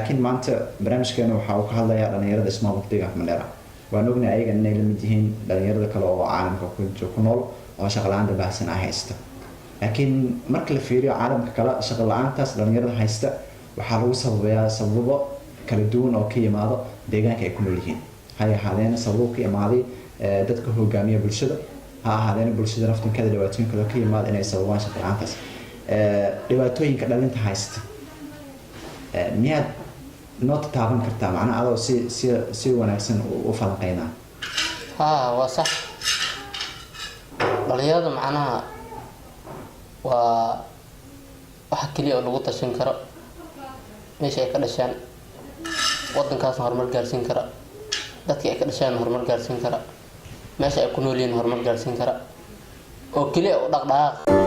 Laakiin maanta barnaamijkeena waxa uu ka hadlayaa dhalinyarada ismaamulka deegaanka Mandheera. Waan ognahay ayaga inay la mid yihiin dhalinyarada kale oo caalamka ku nool oo shaqo la-aanta baahsan ay haysta. Laakiin marka la fiiriyo caalamka kale, shaqo la-aantaas dhalinyarada haysta waxaa lagu sababayaa sababo kala duwan oo ka yimaado deegaanka ay ku nool yihiin. Ha ahaadeena sababo ka imaaday dadka hogaamiya bulshada, ha ahaadeena bulshada naftinkeeda dhibaatooyin kale ka yimaada inay sababaan shaqo la-aantaas. Dhibaatooyinka dhalinta haysta miyaad noo taaban kartaa, macnaha adoo si wanaagsan u falanqeynaa? Haa, waa sax. Dhalinyarada macnaha waa waxa keliya oo lagu tashan karo meesha ay ka dhashaan, wadankaasna horumar gaarsiin kara, dadka ay ka dhashaan horumar gaarsiin kara, meesha ay ku nool yihiin horumar gaarsiin kara oo keliya u dhaqdhaqaaq.